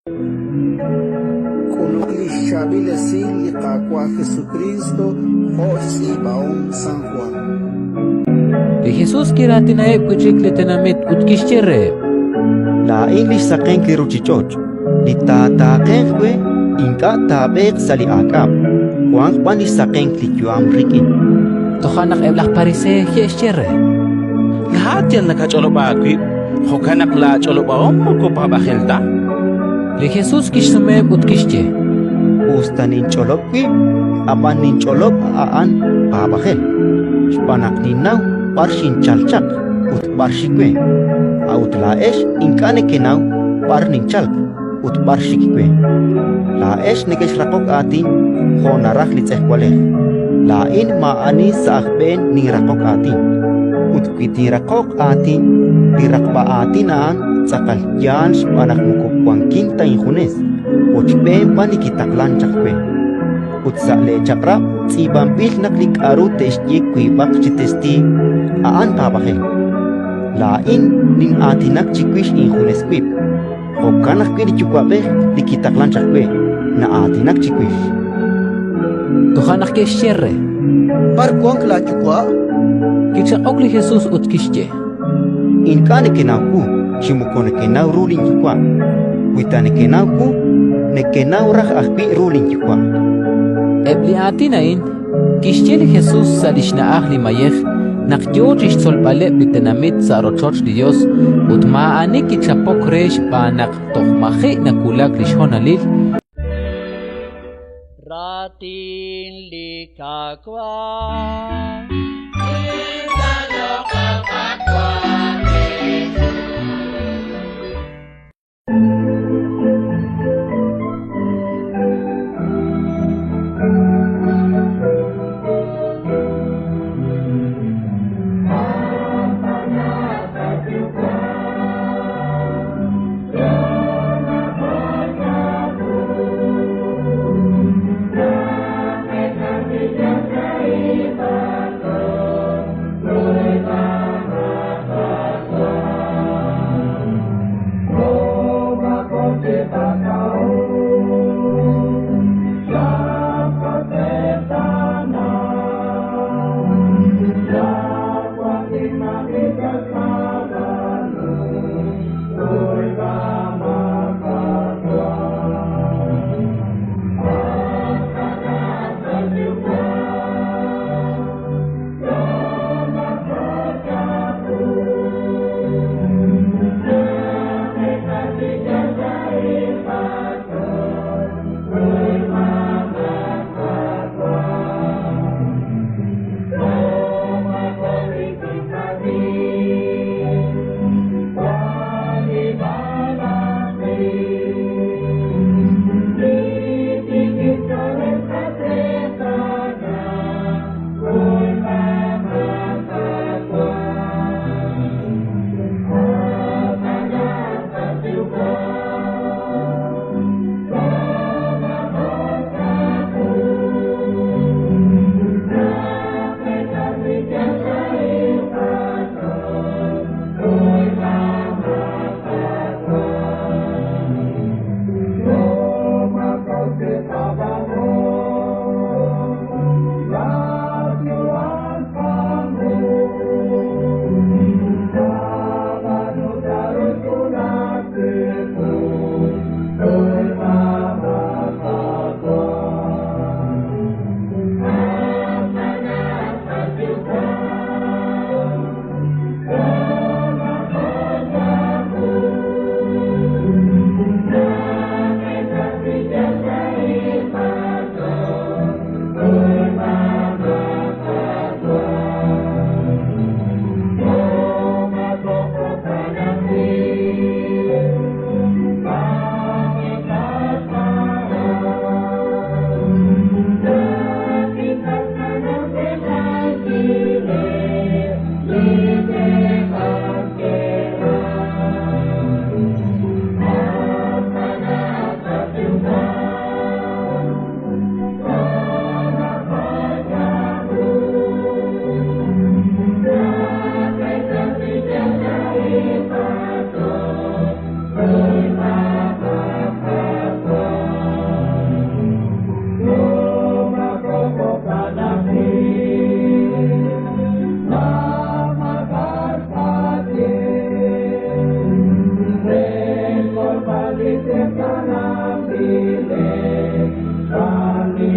K'uluk li xChaab'il Esil li Qaawa' Jesukriist jo' xtz'iib'ahom San Jwan. Li Jesus kiraatinaheb' wi' chik li tenamit ut kixye reheb': Laa'in li xsaqenk li ruuchich'och'. Li taataaqenq we ink'a' taab'eeq sa' li aak'ab', wanq b'an li xsaqenk li yu'am rik'in. Toja' naq eb' laj Pariseey ke'xye re: Laa'at yal nakach'olob' aawib', jo'kan naq laach'olob'ahom moko paab'ajel ta. Li Jesus kixsumeheb' ut kixye: Us ta ninch'olob' wib', ab'an ninch'olob' a'an paab'ajel, xb'aan naq ninnaw b'ar xinchalk chaq ut b'ar xik we. A'ut laa'ex ink'a' nekenaw b'ar ninchalk ut b'ar xik we. Laa'ex nekexraqok aatin jo' naraj li tz'ejwalej; laa'in maa'ani sa' aj b'een ninraqok aatin. Ut wi tinraqoq aatin, li raqb'a aatin a'an tz'aqal yaal xb'aan naq moko wankin ta injunes, wochb'een b'an li kitaqlank chaq we. Ut sa' leechaq'rab' tz'iib'anb'il naq li k'aru te'xye wiib'aq chi testiiw, a'an paab'ajel. Laa'in nin'aatinak chiwix injunes wib', jo'kan ajwi' li Yuwa'b'ej li kitaqlank chaq we na'aatinak chiwix. Toja' naq ke'xye re: B'ar wank laaYuwa'? Kichaq'ok li Jesus ut kixye: Ink'a' nekenaw wu chi moko nekenaw ru linYuwa'. Wi ta nekenaw wu, nekenaw raj ajwi' ru linYuwa'. Eb' li aatin a'in kixye li Jesus sa' li xna'aj li mayej naq yo chi xtzolb'aleb' li tenamit sa' rochoch li Yos, ut maa'ani kichapok re xb'aan naq toj maji' nawulak li xhonalil. Raatin li Qaawa'. Chi tz'eqtaananb'ilex xb'aan li.